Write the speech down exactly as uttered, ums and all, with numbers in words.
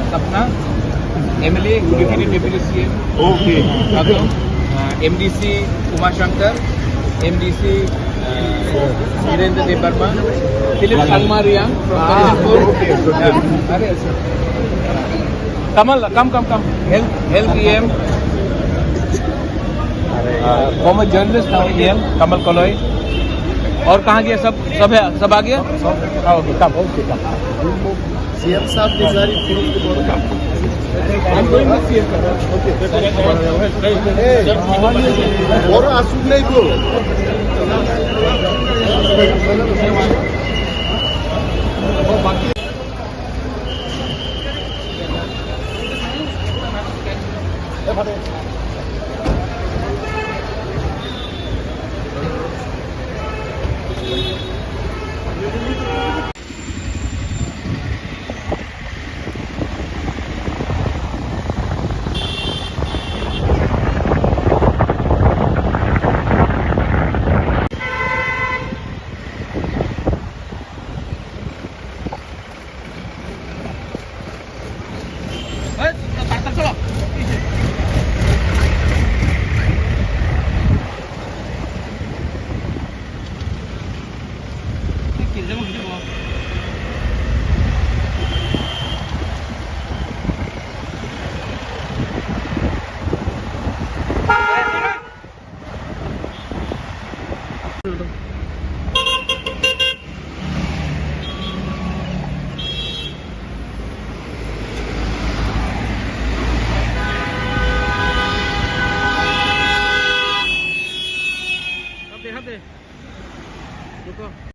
सपना, MLA, deputy deputy CM. Okay. MDC Uma Shankar, MDC Virendra Dev Verma, Philip Sangma Riang, okay, okay. अरे, Kamal, come, come, come. Health, health EM, former journalist EM Kamal Kaloi. और कहाँ गया सब? सब है, सब आ गया? हाँ, okay, come, okay, come. CM साहब के सारी फोन के बोल। I'm going with CM. Okay. ए, बोरो आसुक नहीं को। Hati, hati. Luko.